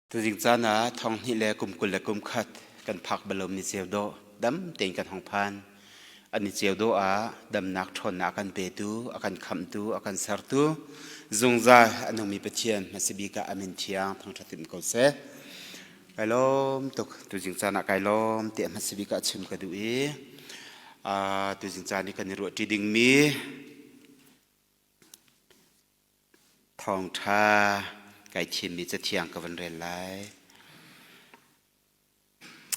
Tuzing caan ah thong hnih le kum 21 kan phak balom ni ceu dawh dam tein kan hong phan. An ni ceu dawh ah damnak ṭhawnnak a kan petu, a kan khamhtu, a kan sertu, zungzal a nungmi Pathian hmasabik ah a min thiang thangṭhat in ko seh. Kai lawm tuk. Tuzing caan ah kai lawm tiah hmasabik ah chim ka duh i tuzing caan i kan i ruahṭi dingmi Thawngṭha kai thimmi cathiang ka van rel lai.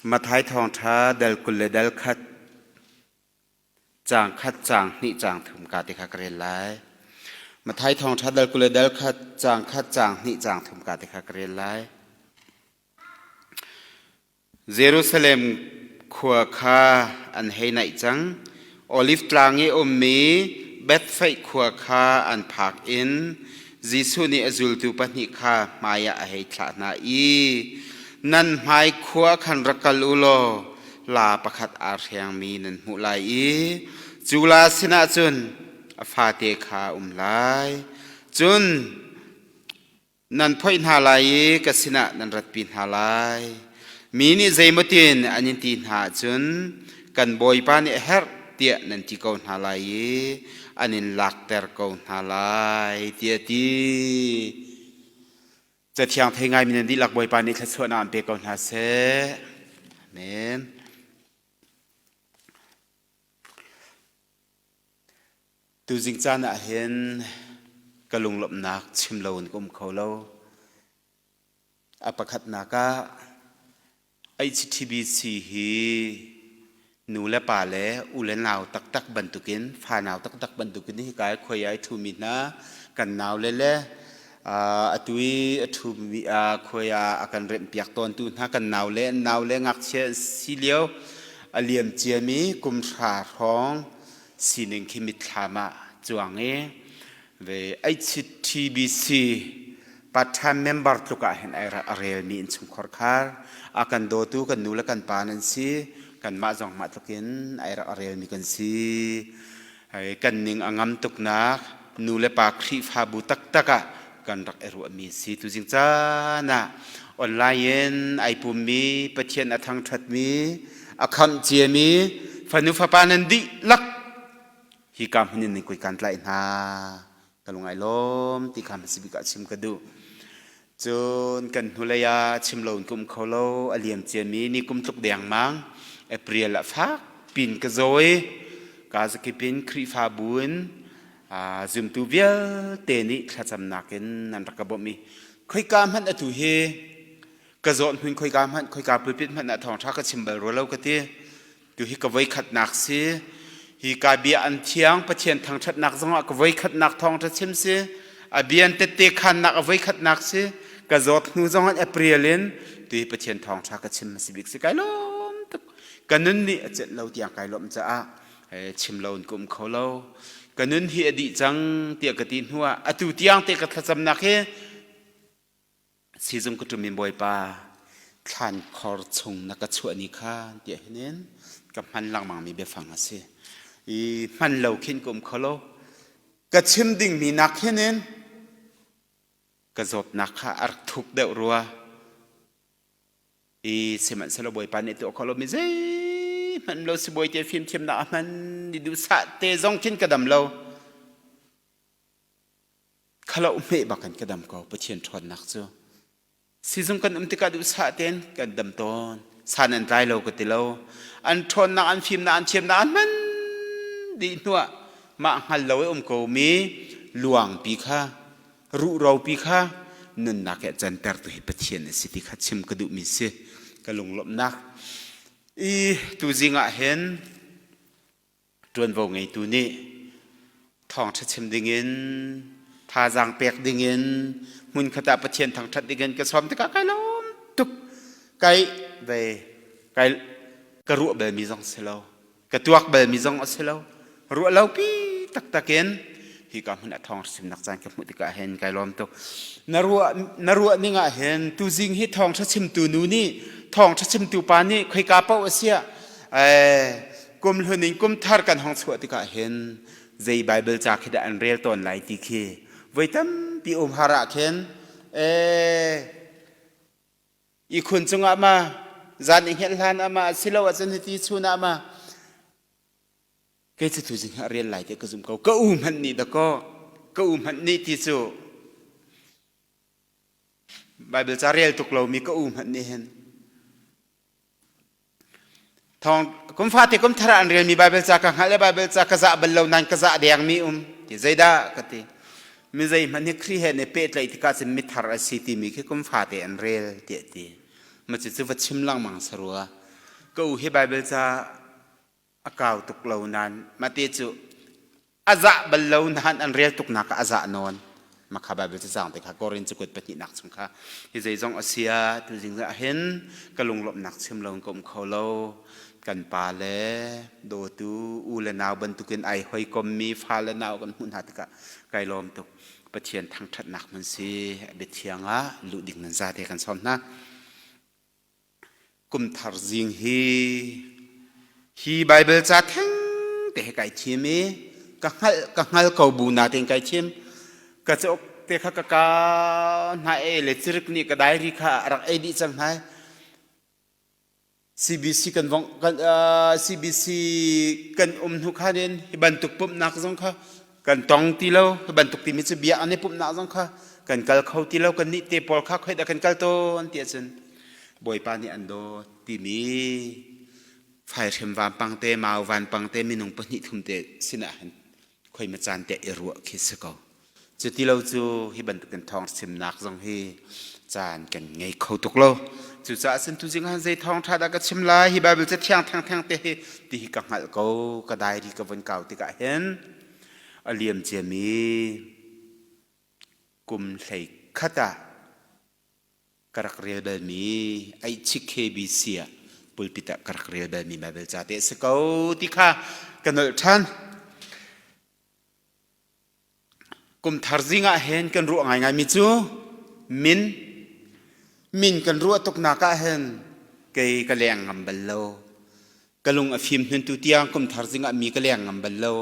Matthai thawngṭha dal 21 caang khat caang hnih caang thum ka ti kha ka rel lai. Matthai thawngṭha dal 21 caang khat caang hnih caang thum ka ti kha ka rel lai. Jerusalem khua kha an hei naih cang. Oliv tlang i ummi Bethfeih khua kha an phak in Jesuh nih a zultu pahnih kha hmaiah a hei thlah hna i, Nan hmai khua khan rak kal u law laa pakhat aa hrengmi nan hmuh lai i cu laa sinah cun a fate kha a um lai. Cun Nan phoih hna lai i ka sinah nan ratpi hna lai. Mi nih zeimawtin an in ti hna ahcun kan Bawipa nih a herh tiah nan ti ko hna lai i an in lakter ko hna lai, tiah a ti. Cathiang thei ngaimi nan dihlak Bawipa nih thluachuahnak an pe ko hna seh. Amen. Tuzing caan ah hin ka lunglawmhnak chim lo in ka um kho lo. A pakhatnak ah HTBC hi nu le pa le u le nau taktak bantukin fa nau taktak bantukin hika i khuai ai ṭhumi hna kan nau le le atu i a ṭhumi khuai ah a kan remhpiak tawntu hna kan nau le an nau le ngakchia si lio a liam ciami kum hra hrawng sining khi mitthlam ah cuang i ve HTBC part-time member tluk ah hin a relmi innchungkhar khar a kan dawtu kan nu le kan pa nan si. Kanmah zong mah tluk in ai rak a relmi kan si. Kan ning a ngam tuknak nu le pa Khrihfabu taktak ah kan rak i ruahmi si. Tuzing caan ah online in ai pummi, Pathian a thangṭhatmi, a khamh ciami fanu fapa nan dihlak hi ka hmun in nan kui kan tlaih hna. Ka lung ai lawm ti kha hmasa bik ah chim ka duh. Cun kan hnulei ah chim lo in ka um kho lo. A liam ciami ni kum tluk dengmang April ah fak pin ka zaw i ka zakip in Khrihfabu in zumtu vialte nih thlacamnak in nan rak ka bawmh i khoika hmanh atu hi ka zawt hmun, khoika hmanh, khoika pulpit hmanh ah thawngṭha ka chim bal rua lo ka ti. Tu hi ka voikhatnak si. Hi ka bia an thiang Pathian thangṭhatnak zongah ka voikhatnak thawngṭha chim si, a bian tette khannak a voikhatnak si. Ka zawt hnu zong in April in tu hi Pathian thawngṭha ka chim hmasa bik si. Kai lawm tuk. Ka nun nih a celh lo tiang kai lawmh caah chim lo in ka um kho lo. Ka nun hi a dih cang tiah ka ti hnuah atu tiang te ka thlacamnak hi sizung ka ṭum in Bawipa, thlan khor chung na ka chuah ni kha tiah hinin ka hman lengmangmi biafang a si. I hman lo khin ka um kho lo. Ka chim dingmi nak hinin ka zawtnak kha a rak thuk deuh rua. I sihmanhsehlaw Bawipa nih tuah kho lomi zeihmanh lo sibawi te fimthiamnak a hman i duhsah te zong khin ka dam lo. Khalo hmeh bak in ka dam ko. Pathian ṭhawnnak cu sizung kan um tikah duhsah tein kan dam tawn. San an tlai lo ka ti lo. An ṭhawnnak, an fimnak, an thiamnak an hman dih hnuah mah hngal lo i um ko mi luangpi kha, ruhropi kha nunnak he canter tu hi Pathian a si ti kha chim ka duhmi si. Ka lunglawmhnak i tuzing ah hin ṭuanvo ngeitu nih thawngṭha chim dingin, thazaang pek dingin, hmunkhat ah Pathian thangṭhat dingin ka sawm tikah kai lawm tuk. Kai ve kai ka ruah balmi zong si lo, ka tuak balmi zong a si lo. Ruah lo pi taktak in hika hmun ah thawngṭha chimnak caan ka hmuh tikah hin kai lawm tuk. Na ruah ning ah hin tuzing hi thawngṭha chimtu nu nih, thawngṭha chimtu pa nih khoika paoh a siah kum hlun in kum thar kan hong chuah tikah hin zei Bible ca khi dah an rel tawn lai ti khi voi tampi um har ah khin. Ihkhun cungah ma zan i hngelh hlan ah ma silo ahcun hiti chun ah ma kei cu tuzing ah rian lai te ka zum ko ka u hmanh nih dakaw ka u hmanh nih ti cu Bible ca rel tuk lomi ka u hmanh nih hin Thawng kum fate kum thar ah an relmi Bible ca ka hngalh le Bible ca ka zah bal lo nain ka zah dengmi um ti zeidah ka ti. Mi zeihmanh hi Khrih he ne pehtlaih tikah cun mithar a si timi khi kum fate an rel tiah ti. Ma cu cu va chim lengmang sarua. Ka u hi Bible ca a kau tuk lo nain mate cu a zah bal lo nain an rel tuknak ah a zah nawn makha Bible cacang te kha Korin cakuat pahnihnak chung kha hi zeizong a sia tuzing ah hin ka lunglawmhnak chim lo in ka um kho lo kan pa le dawtu u le nau bantukin ai hoikommi fa le nau kan hmuh hna tikah kai lawm tuk Pathian thangṭhatnak hmun si a biathiang ah luh ding nan zate kan sawm hna Kumthar zing hi hi Baibal ca theng te he kai thim i ka hngalh ka hngal ko bu natein kai thim. Ka cauk te kha ka ka hna e le cirik nih ka diary kha a rak ei dih cang hna. CBC kan vong kan uh, CBC kan um hnu khan in hi bantuk pumhnak zong kha kan tong ti lo hi bantuk timi cu bia an i pumhnak zong kha kan kal kho ti lo kan nih te pawl kha khoi dah kan kal tawn ti ahcun bawipa nih an dawt timi faihrem vampang te mau vanpang te minung pahnih thum te sinah hin khoi ma caan te i ruah khi si ko cu ti lo cu hi bantukin thawng chimnak zong hi caan kan ngei kho tuk lo cucaah cun tuzing han zei thawng ṭha dah ka chim lai hi Bible ca thiang theng theng te hi ti hi ka hngalh ko ka diary ka vun kau tikah hin a liam ciami kum hlei khat ah ka rak rel balmi Aichik KBC ah pulpit ah ka rak rel balmi Bible ca te a si ko ti kha ka nolh ṭhan Kumthar zing ah hin kan ruah ngaingaimi cu min min kan ruah tuknak ah hin kei ka leng ngam bal lo. Ka lung a fim hnuntu tiang kumthar zing ah mi ka leng ngam bal lo.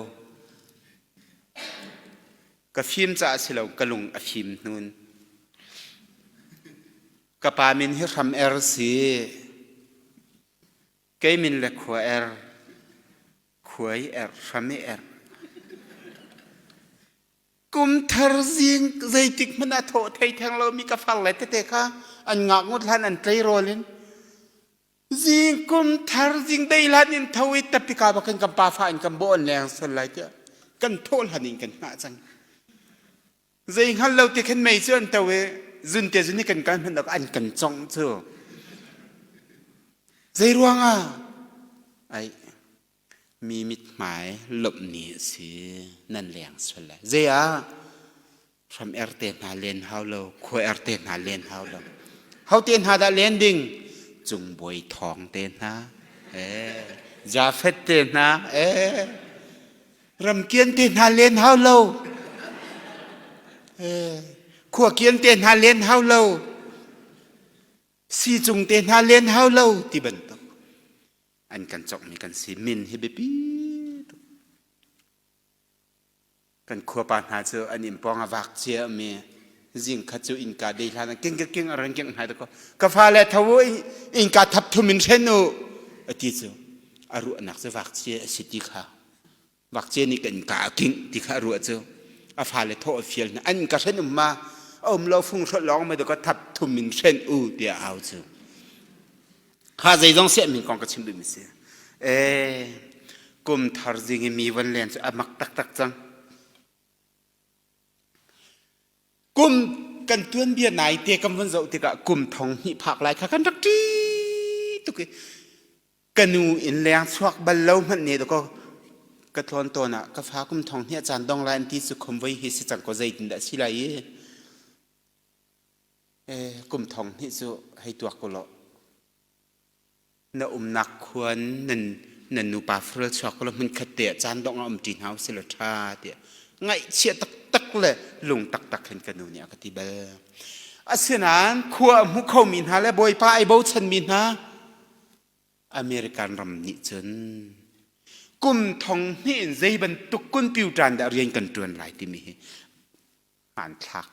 Ka fim caah si lo, ka lung a fim hnun. Ka pa min hi Hram Er si. Kei min le Khua Er. Khuai er hram i er. Kumthar zing zeitik hmanh ah thawh thei theng lomi ka far le tete kha an ngak ngut hlan an tleirawl in zing kumthar zing dei hlan in tho i tapika bakin kan pa fa in kan bawh an leng sual lai tiah kan thawh hlan in kan hngah cang. Zei hngal lo ti khin mei cu an to i zun te zun hi kan kal hmanh an kan congh cu. Zei ruangah? Ai mi mithmai lawmh ni a si nan leng sual lai. Zei ah hram er te hna len hau lo, khua er te hna len hau lo. Ho te hna dah len ding? Cungbawi thawng te hna, eh, Jafet te hna, eh, Ramkian te hna len hau lo. Khua kian te hna len hau lo. Sicung te hna len hau lo ti bantuk. An kan cawkmi kan si min hi biapi tuk. Kan khuapa hna cu an inn pawng a vak cia mi zing khat cu innka dei hlan ah king king a ran king hnai ko ka fale tho u innka thap thum in hren u ati cu a ruahnak cu vak cia a si ti kha Vakcia nih kan ka a kingh ti kha a ruah cu a fale thawh a fial hna an ka hren um ma a um lo fung hrolh lawng ma ka thap thum in hren u tiah au cu kha zeizong siah min kong ka chim duhmi si ee kum thar zing i mi van len cu a mak taktak cang Kum kan tuanbia naite kan vun zoh tikah kum thong hnih phak lai kha kan rak ṭi tuk i ka nu in leng chuak bal lo hmanh ne dakaw ka tlawn tawn ah ka fa kum thong hnih a caan dong lai an ti cu khom voi hi si cang ko zeitin dah si lai i eh kum thong hnih cu hei tuak ko law Na umnak khua nan nan nupa faral chuak ko law hmunkhat te ah caan dongh ah umṭi hna usih law ṭha tiah ngaihchia taktak le lung taktak hin ka nu nih a ka ti bal. Asinain khua a hmu khomi hna le Bawipa ai bochanmi hna American ram nih cun kum thong hnih in zei bantuk kunpiuṭan dah rian kan ṭuan lai timi hi hmanthlak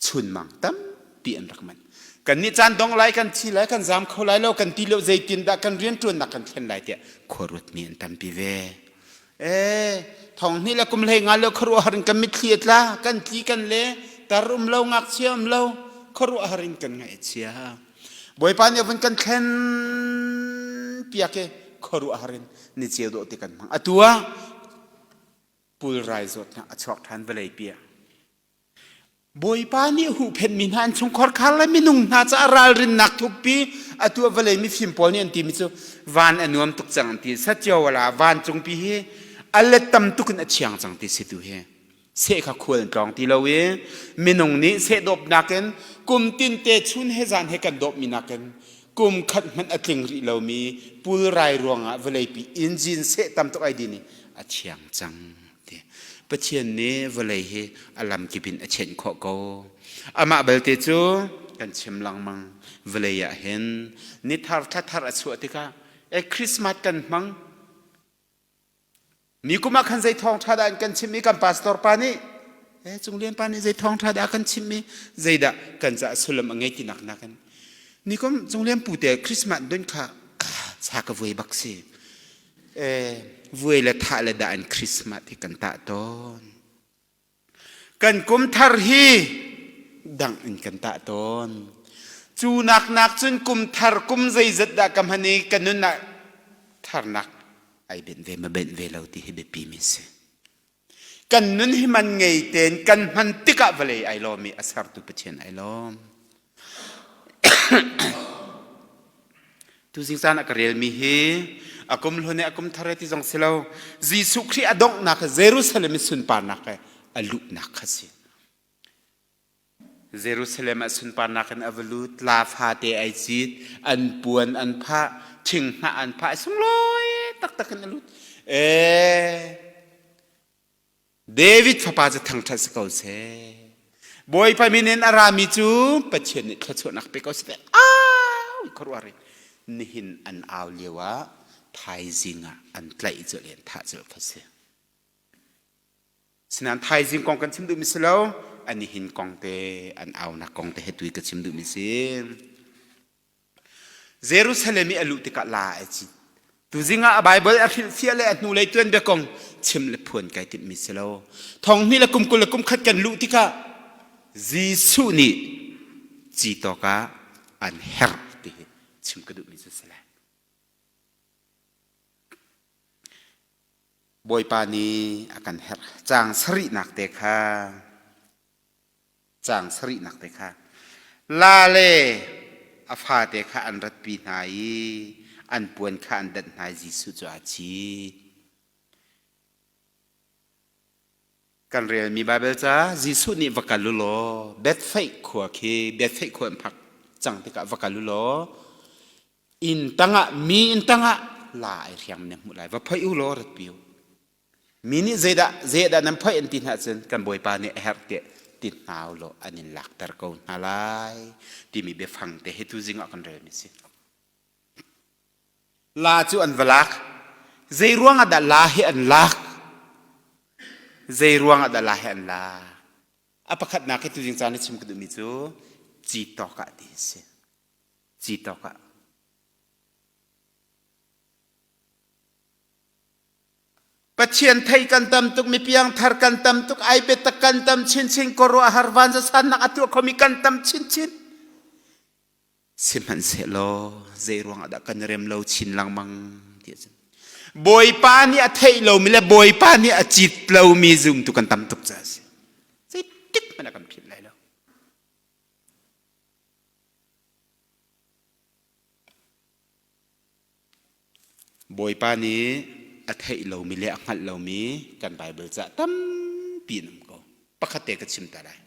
chunmang tampi an rak manh. Kan nih caan dong lai kan thi lai kan zaam kho lai lo kan ti lo zeitindah kan rianṭuannak kan thlen lai tiah khuaruatmi an tampi ve. Ee, thong hnih le kum hlei nga le khuaruahhar in kan mitthli a tla, kan tli kan le, tar um lo, ngakchia um lo, khuaruahhar in kan ngaih a chia. Bawipa nih a vun kan thlen piak i khuaruahhar in ni ceu dawh ti kan hmang. Atu ah pulrai zawtnak a chuak ṭhan vawlei pi ah. Bawipa nih huhphenhmi hna an chungkhar khar le minung hna caah ralrinnak thukpi atu ah vawlei mifim pawl nih an timi cu van a nuam tuk cang an ti. Satio wala vancungpi hi a let tam tuk in a thiang cang ti si tu hi. Seh kha khual an tlawng ti lo i minung nih seh dawpnak in kum tinte chun he zan he kan dawpmi nakin kum khat hmanh a tling rih lomi pulrai ruangah vawleipi engine seh tam tuk ai din i a thiang cang. Ti. Pathian nih vawlei hi a lamkip in a thianh khawh ko. Amah belte cu kan chim lengmang vawlei ah hin ni thar thla thar a chuah tikah e Christmas kan hmang ni kum ah khan zei thawngṭha dah an kan chimh i kan pastor pa nih e Cunglian pa nih zei thawngṭha dah a kan chimh i zeidah kan caah sullam a ngei ti nak nakin ni kum Cunglian pu te Christmas dun kha sa ka vuai bak si Vuai le thah le dah in Christmas hi kan tah tawn. Kan kum thar hi dang in kan tah tawn. Cu nak nak cun kum thar kum zeizat dah ka hman i ka nun ah tharnak ai benh ve ma benh ve lo ti hi biapi mi si. Kan nun hi man ngei tein kan hman tikah vawlei ai lawm i a sertu Pathian ai lawm. Tuzing caan ah ka relmi hi a kum hlun i a kum thar ti zong si lo Jesuh Khrih a donghnak Jerusalem i sunparnak he a luhnak kha si. Jerusalem ah sunparnak in a va lut, la fate ai cit, an puan an phah, thinghnah an phah, sunglawi taktak in a lut. Ee, David fapa cu thangṭhat si ko seh. Bawipa min in a rami cu Pathian nih thluachuahnak pe ko seh. Au khuaruahar in nihin an au lio ah thaizing ah an tlaih colh i an thah colh kha si. Sinain thaizing kong kan chim duhmi si lo, an i hin kong te, an aunak kong te he tui ka chim duhmi si. Jerusalem i a luh tikah la ai cit. Tuzing ah a Bible a hrilhfiah le a hnulei tuanbia kong chim le phuan kai timhmi si lo. Thong hnih le kum 20 le kum khat kan luh tikah Jesuh nih citawk ah an herh ti hi chim ka duhmi cu si lai. Bawipa nih a kan herh. Caang sarihnak te kha caang sarihnak te kha la le a fate kha an ratpi hna i an puan kha an danh hna i Jesuh cu aa cit. Kan relmi Baibal ca Jesuh nih va kal u law Bethphage khua khi Bethphage khua an phak cang tikah va kal u law Inn tangah mi inn tangah la ai hriang na hmuh lai va phoih u law rat pi u. Mi nih zeidah zeidah nan phoih an ti hna cun kan Bawipa nih a herh tiah ti hna u law an in lakter ko hna lai timi biafang te hi tuzing ah kan relmi si. La cu an va lak. Zei ruang ah dah la hi an lak? Zei ruang ah dah la hi an lak? A pakhatnak hi tuzing caan i chim ka duhmi cu citawk ah ti a si. Citawk ah. Pathian thei kan tam tuk, mi piangthar kan tam tuk, ai biatak kan tam chinchin, khuaruahhar vanzasannak a tuah khomi kan tam chinchin. Sihmanhsehlaw zei ruangah dah kan rem lo chin lengmang ti a Bawipa nih a theih lomi le Bawipa nih a cit lomi zumtu kan tam tuk caah a si. Zeitik hmanh a kan philh lai lo. Bawipa nih a theih lomi le a hngalh lomi kan Baibal ca tampi an um ko. Pakhat te ka chim ta lai.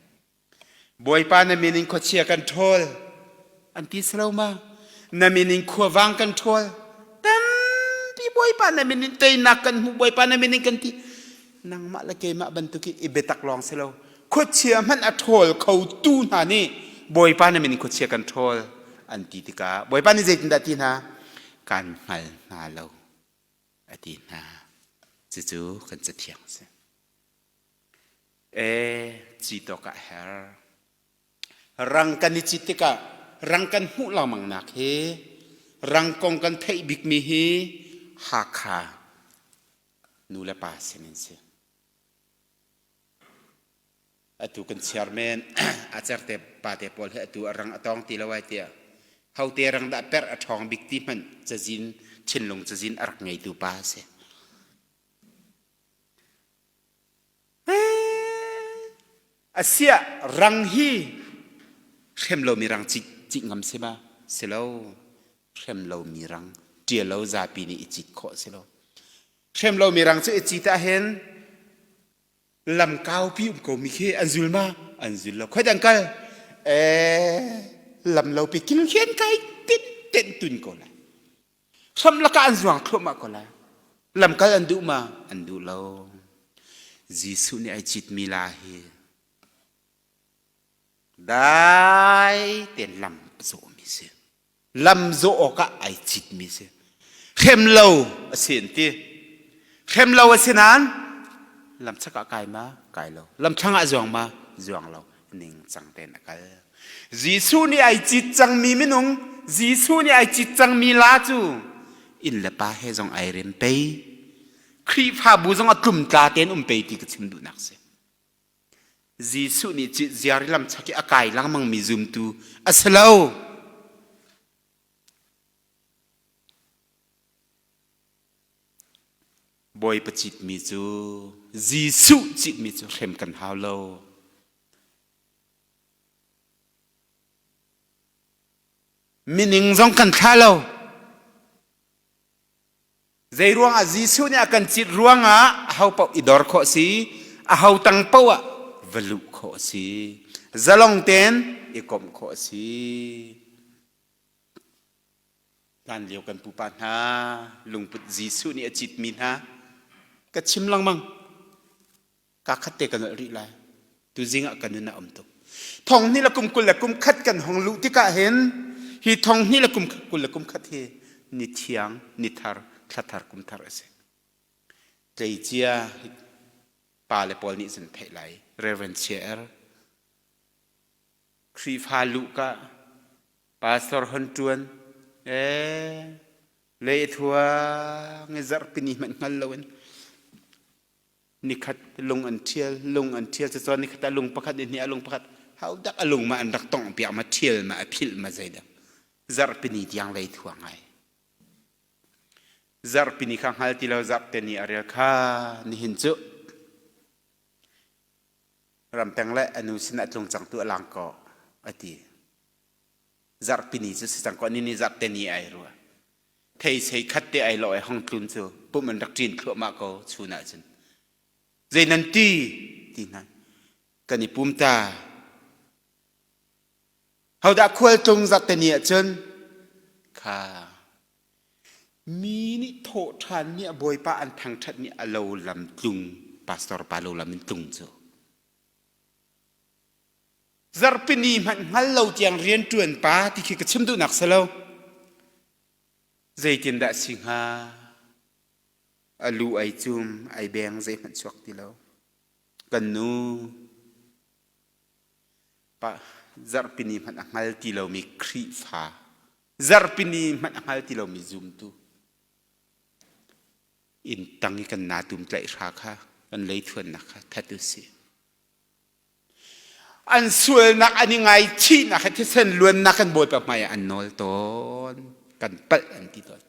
Bawipa na min in khuachia kan ṭhawl an ti si lo ma? Na min in khuavang kan ṭhawl. Tampi Bawipa na min in teinak kan hmu Bawipa na min in kan ti. Nangmah le keimah bantuk i i biatak lawng si lo. Khuachia hmanh a ṭhawl kho tu hna nih Bawipa na min in khuachia kan ṭhawl an ti tikah Bawipa nih zeitindah ti hna? Kan hngal hna lo a ti hna. Cucu kan cathiang a si. E, citawk ah her. Rang kan i cit tikah. Rang kan hmuh lengmang nak hi rang kong kan theih bikmi hi Hakha nu le pa sin in si. Atu kan chairman a certe pa te pawl hi atu a rang a tawng ti lo ai tiah hote rang dah perh a ṭhawng bik ti hmanh cazin thinlung cazin a rak ngeitu pa a si. Asiah rang hi hrem lomi rang cit cit ngam si ma? Si lo. Hrem lomi rang ṭial lo zapi nih i cit khawh si lo. Hrem lomi rang cu i cit ahhin lam kaupi um komi khi an zul ma? An zul lo. Khoi dang kal? Eh, lam lo pi kil khi an kai tin ten tun ko lai. Hram lakah an zuang thluahmah ko lai. Lamkal an duh ma? An duh lo. Jesuh nih ai citmi la hi dai tein lam a zawhmi si. Lam zawh awkah ai citmi si. Hrem lo a si an ti. Hrem lo a si nain lam chak ah kai ma? Kai lo. Lam thlang ah zuang ma? Zuang lo. Ningcang tein a kal. Jesuh nih ai cit cangmi minung, Jesuh nih ai cit cangmi la cu inn le pa he zong ai rem pei. Khrihfabu zong a tlumtla tein um pei ti ka chim duhnak si. Jesuh nih cit ziar i lamchak i a kai lengmangmi zumtu a si lo. Bawipa citmi cu Jesuh citmi cu hrem kan hau lo. Mining zong kan thla lo. Zei ruangah Jesuh nih a kan cit ruangah aho paoh i dor khawh si, aho tang paoh ah va luh khawh si, zalong tein i komh khawh si. Hlan lio kan pupa hna lungput Jesuh nih a citmi hna ka chim lengmang. Ka khat te ka nolh rih lai. Tuzing ah ka nun a um tuk. Thong hnih le kum 20 le kum khat kan hong luh tikah hin hi thong hnih le kum 20 le kum khat hi ni thiang, ni thar, thla thar, kum thar a si. Tleicia pa le pawl nih cun theih lai. Reverend Chair Khrihfa luh ka pastor hon ṭuan ee lei a thuang i zarhpini hmanh hngal loin nikhat lung an ṭhial lung an ṭhial cucaah nikhat ah lung pakhat ni ah lung pakhat haudak a lung ma an rak tongh piak ma ṭhial ma a philh ma zeidah zarhpini tiang lei thuang ai zarhpini kha hngal ti lo zarhte ni a rel kha nihin cu Ramteng le a nu sin ah tlung cang tu a lang ko a ti. Zarhpini cu si cang ko ni ni zarhte ni ai rua. Thei sei khat te ai lo ai hong tlun cu pum an rak ṭin thluahmah ko chun ah cun. Zei nan ti ti hna. Kan i pum ta. Hodah khualtlung zarhte ni ah cun kha Mi nih thawhṭhan ni a Bawipa an thangṭhat ni a lo lam tlung pastor pa lo lam in tlung cu. Zarhpini hmanh hngal lo tiang rianṭuan pa ti khi ka chim duhnak si lo. Zeitindah si hnga? A lu ai cum, ai beng zeihmanh chuak ti lo. Kan nu pa zarhpini hmanh a hngal ti lomi Khrihfa zarhpini hmanh a hngal ti lomi zumtu inn tang i kan natum tlaih hra kha kan leithuannak kha that u sih an sualnak an i ngaichihnak he thisen luannak kan bawipa hmai ah an nawl tawn kan palh an ti tawn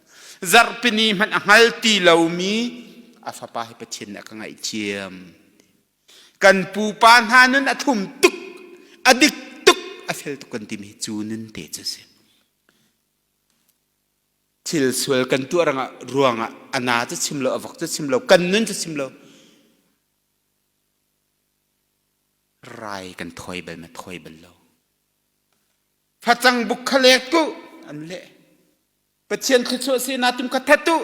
zarhpini hmanh a hngal ti lomi a fapa hi Pathian nih a ka ngaihthiam kan pupa hna nun a thum tuk a dik tuk a fel tuk kan timi cu nun te cu si thil sual kan tuah rangah ruangah a na cu chim lo a vok cu chim lo kan nun cu chim lo rai kan thawi bal ma thawi bal lo facang buk kha lek tu an leh pathian thluachuah se na tum kha that tu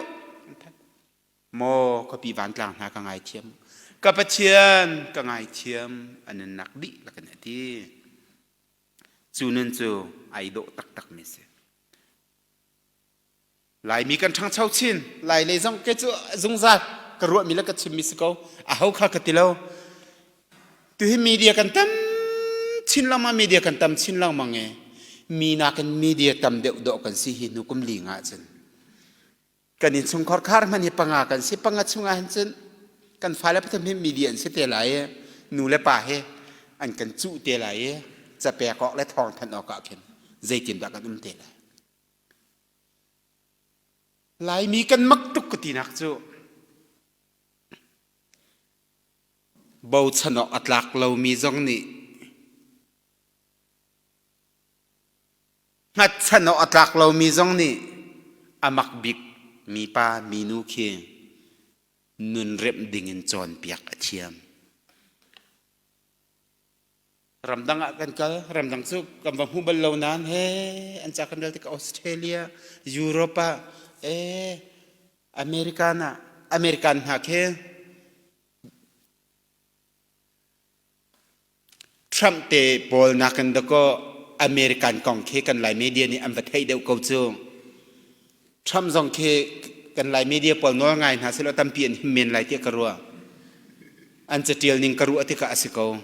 Maw khuapi vantlang hna ka ngaithiam. Ka Pathian ka ngaithiam a nunnak dihlak in a ti. Cu nun cu ai dawh taktak mi si. Laimi kan ṭhangcho chin. Lai lei zong ke cu zungzal ka ruahmi le ka chimmi si ko. Aho kha ka ti lo. Tuhi media kan tam chin lengmang media kan tam chin lengmang e. Mi nakin media tam deuh dawh kan si hi hnu kum li nga cun. Kan innchungkhar khar hmanh hi panga kan si. Panga chungah hin cun kan fale pathum hi media an si te lai i nu le pa he an kan cuh te lai i capek awk le thawngthanh awk ah khin zeitindah kan um te lai. Laimi kan mak tuk ka tinak cu bochan awk a tlak lomi zong nih hngatchan awk a tlak lomi zong nih a mak bik mipa minu khi nun remh dingin cawnpiak a thiam. Ramdang ah kan kal, ramdang cu kan va hmu bal lo nain he an ca kan rel tikah Australia, Europe ah, eh American ah, American hna khi Trump te pawl nakin dakaw American kong khi kan Lai media nih an va theih deuh ko cu. Trump zong khi kan Lai media pawl nawl ngai hna selaw tampi an him men lai tiah ka ruah. An catial ning ka ruah tikah a si ko.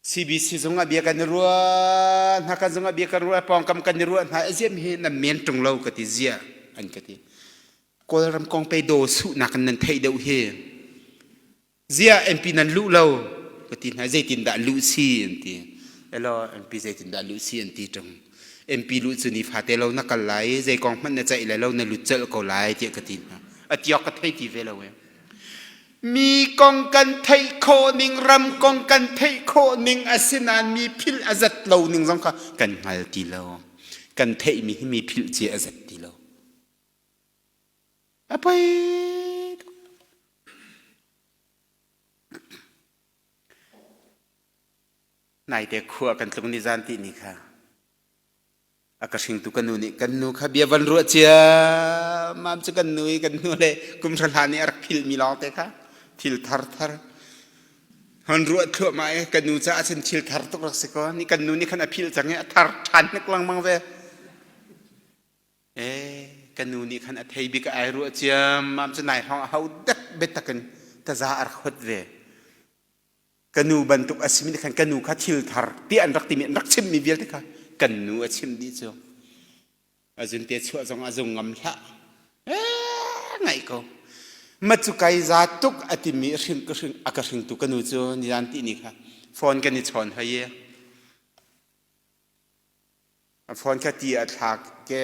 CBC zung ah bia kan i ruah hna kan zung ah bia kan ruah pawngkam kan i ruah hna ziam hi nan men ṭung lo ka ti zia an ka ti. Kawlram kong pei daw suhnak in nan theih deuh hi. Ziah MP nan luh lo ka ti hna zeitindah luh si an ti. Elaw MP zeitindah luh si an ti ṭung. MP luh cu nifate lo na kal lai i zei kong hmanh na ceih lai lo na lut colh ko lai tiah ka ti hna. A tiok ka thei ti ve lo e. Mi kong kan theih khawh ning ram kong kan theih khawh ning asinain mi philh a zat lo ning zong kha kan hngal ti lo. Kan theihmi hi mi philh cia a zat ti lo. A poi tuk. Naite khua kan tlung ni zan ti ni kha a ka hringtu ka nu nih kan nu kha bia van ruah cia mam cu kan nu i kan nu le kum hra hlan i a rak philmi lawng te kha thil thar thar hon ruah thluahmah i kan nu caah cun thil thar tuk rak si ko ni kan nu nih khan a phil cang i a thar ṭhan hnik lengmang ve Eh, ka nu nih khan a thei bik ai ruah ciammam cu nai hrawng a ho dek biatak in taza a rak hot ve. Ka nu bantuk a simi nih khan ka nu kha thil thar ti an rak timi an rak chimmi vialte kha kan nu a chim dih cu. A zunte chuah zong a zung ngam hlah. Eh, ngaih ko. Ma cu kai za tuk a timi hring ka hring a ka hringtu ka nu cu nizan ti ni kha phone kan i chawn hoi i A phone kha ti a thlak ke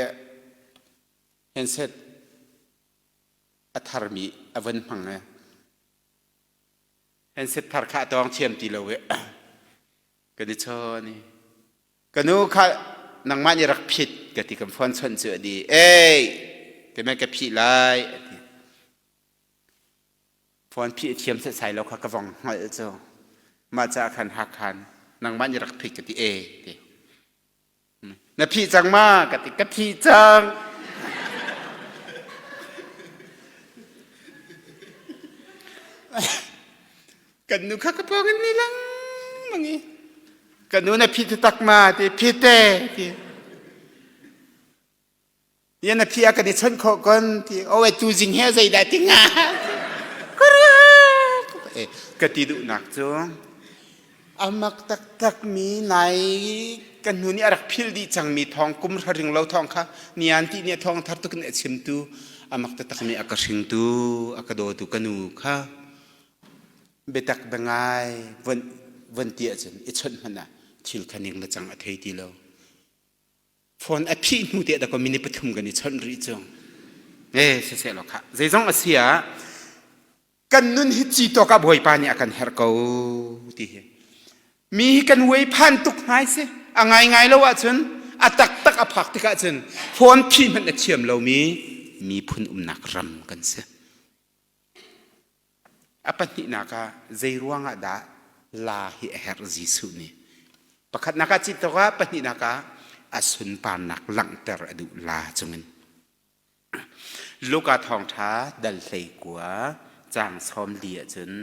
handset a tharmi a von hmang i handset thar kha a tawng thiam ti lo i kan i chawn i ka nu kha nangmah nih rak phit ka ti kan phone chawnh cu a di ei kei ka phih lai a ti Phone phih a thiam setsai lo kha ka vong hngalh cu. Mah caah khan Hakhan nangmah nih rak phih ka ti e ti. Na phih cang ma ka ti ka phih cang. Kan nu kha ka pawng in ni lengmang i ka nu na phih taktak ma ti phit te ti. Yan na phi a kan i chawnh khawh kon ti owe tu zing he zeidah ti nga ka ti duhnak cu amak taktak mi nai kan hnu nih a rak phil dih cangmi thawng kum hraring lo thawng kha nian ti nih thawng thar tuk in a chimtu amak taktak mi a ka hringtu a ka dawtu ka nu kha biatak biangai von von ti ahcun i chawnh hmanh ah thil kha ning le cang a thei ti lo Phone a phih hnu te dakaw minute pathum kan i chawnh rih cu. Eh siseh law khah. Zeizong a si ah kan nun hi ci tawk ah Bawipa nih a kan herh ko ti hi. Mi hi kan uai phan tuk hngai si. A ngaingai lo ahcun a taktak a phak tikah cun phone phih hmanh a thiam lomi miphun umnak ram kan si. A pahnihnak ah zei ruangah dah la hi a herh Jesuh nih? Pakhatnak ah cit ah pahnihnak ah a sunparnak langhter a duh la cungin. Luka thawngṭha dal 19 caang 40 ahcun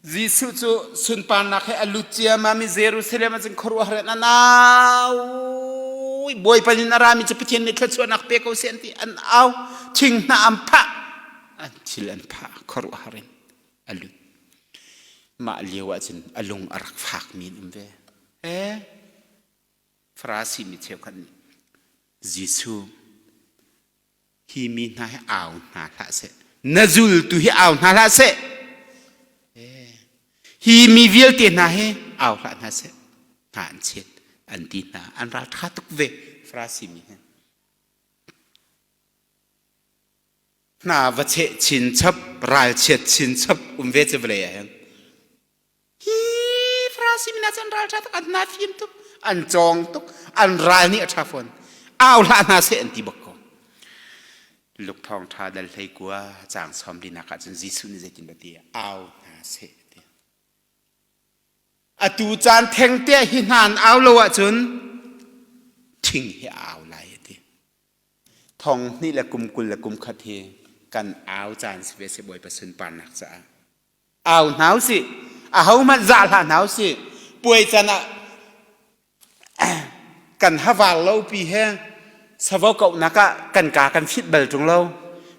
Jesuh cu sunparnak he a lut ciammam i Jerusalem ah cun khuaruahhar in an au. Bawipa in a rami cu Pathian nih thluachuahnak pe ko seh an ti. An au. Thing hna an phah. An thil an phah. Khuaruahhar in a lut. Mah lio ah cun a lung a rak fakmi an um ve. Eh, Farasi mi cheukhat nih Jesuh hi mi hna hi au hna hlah seh. Na zultu hi au hna hlah seh. Eh, hi mi vialte hna hi au hlah hna seh. Hna an chet, an ti hna, an ral ṭha tuk ve Farasi mi hi. Hna va cheh chinchap, ralchiat chinchap um ve cu vawlei ah hin. Hi Farasi mi hna cu an ral ṭha tuk, an hna fim tuk, an cawng tuk, an ral nih a ṭha fawn. Au hlah hna seh an ti bak ko. Luk thawng ṭha dal hlei kua caang sawm linak ah cun Jesuh nih zeitin dah ti au hna seh ti. Atu caan theng te hi hna an au lo ahcun thing hi a au lai a ti. Thong hnih le kum 20 le kum khat hi kan au caan si ve si Bawipa sunparnak caah. Au hna usih. Ahohmanh zah hlah hna usih. Puai can ah kan havar lo pi he savo kauhnak ah kan ka kan fit bal ṭung lo.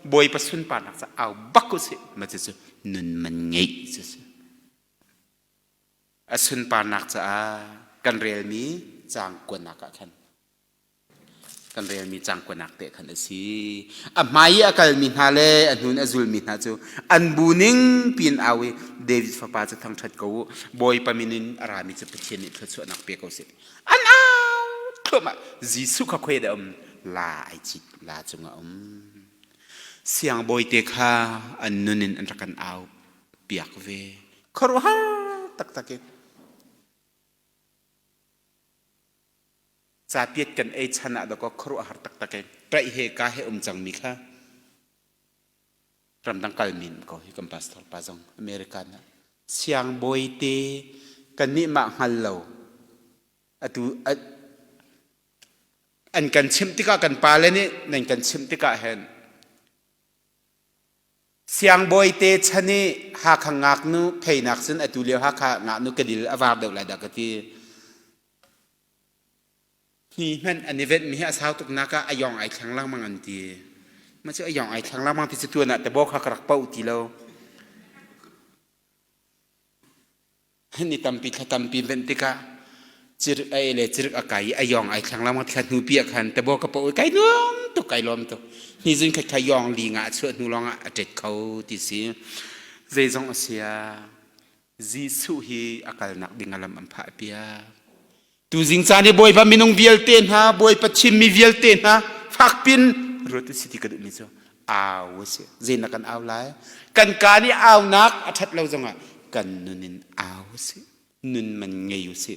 Bawipa sunparnak caah au bak usih. Ma cucu nun man ngeih cu si. A sunparnak caah kan relmi caang kuannak ah khan kan relmi caang kuanak te khan a si. A hmai i a kalmi hna le a hnun a zulmi hna cu an bu ning piin au i David fapa cu thangṭhat ko u. Bawipa min in a rami cu Pathian nih thluachuahnak pe ko seh. An au thluahmah. Jesuh kha khuai dah um? La ai cit, la cungah um. Siangbawi te kha an nun in an rak kan au piak ve. Khuaruahhar taktak in. Capiat kan ei chan ah dakaw khuaruahhar taktak in ṭaih he ka he um cangmi kha ramdang kal min ko hi kan pastor pa zong American ah siangbawi te kannih mah hngal lo atu an kan chimh tikah kan pale nih nan kan chimh tikah hin Siangbawi te chan i Hakha ngaknu pheinak cun atu lio Hakha ngaknu kedil a var deuh lai dah ka ti. Hni hmanh an i venhmi hi a sau tuk nak ah a yong ai thleng lengmang an ti. Mah cu a yong ai thleng lengmang ti cu tuan ah tabo kha ka rak poh ti lo. Ni tampi thla tampi venh tikah cirik a ei le cirik a kai i a yong ai thlang lengmang thla hnu pi ah khan tabo ka poh i kai nuam tuk kai lawm tuk. Hni zun khat kha yong li nga a chuah hnu lawng ah a ṭet kho ti si. Zeizong a si ah Jesuh hi a kalnak ding a lam an phah piak. Tuzing caan i Bawipa minung vialte hna, Bawipa thimmi vialte hna fakpin ruat u si ti ka duhmi cu au a si. Zeinak kan au lai? Kan kaa nih aunak a ṭhat lo zongah kan nun in au u si. Nun man ngei u si.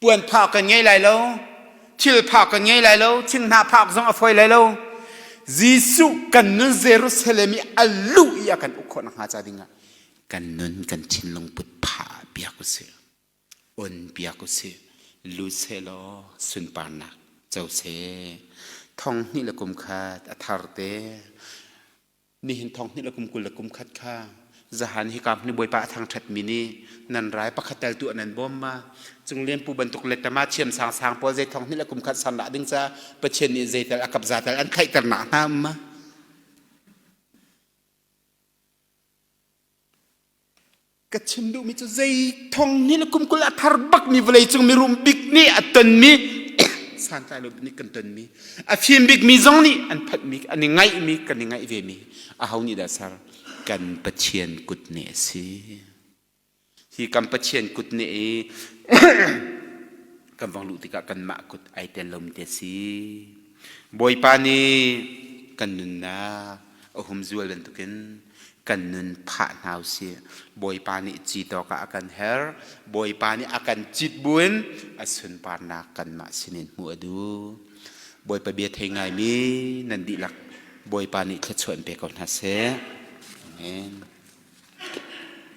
Puan phak kan ngei lai lo, thil phak kan ngei lai lo, thinghnah phak zong a fawi lai lo. Jesuh kan nun Jerusalem i a luh i a kan uk khawh nakhnga ca dingah kan nun kan thinlung put phah piak u sih. On piak usih. Lut sehlaw sunparnak co seh. Thong hnih le kum khat a thar te. Nihin thong hnih le kum 20 le kum khat kha zahan hika hmun i Bawipa a thangṭhatmi nih nan rai pakhat tal tuah nan bawm ma cunglian pu bantuk letama thiam sangsang pawl zei thong hnih le kum khat san lah ding ca Pathian nih zeital a kapza tal an thlaihter nak hna um ma Ka chim duhmi cu zei thong nih le kum 20 a thar bakmi vawleicung mirum bik nih a tonmi santlai lo nih kan tonmi a fim bikmi zong nih an phanhmi an i ngaihmi kan i ngaih vemi aho nih dah ser kan Pathian kut nih a si hi kan Pathian kut nih i kan vong luh tikah kanmah kut ai tel lomi te a si Bawipa nih kan nunnak a humzual bantukin kan nun phah hna usih. Bawipa nih cit awkah a kan her. Bawipa nih a kan cit buin a sunparnak kanmah sinin hmuh a duh. Bawipa bia thei ngaimi nan dihlak Bawipa nih thluachuah in pe ko hna seh. Amen.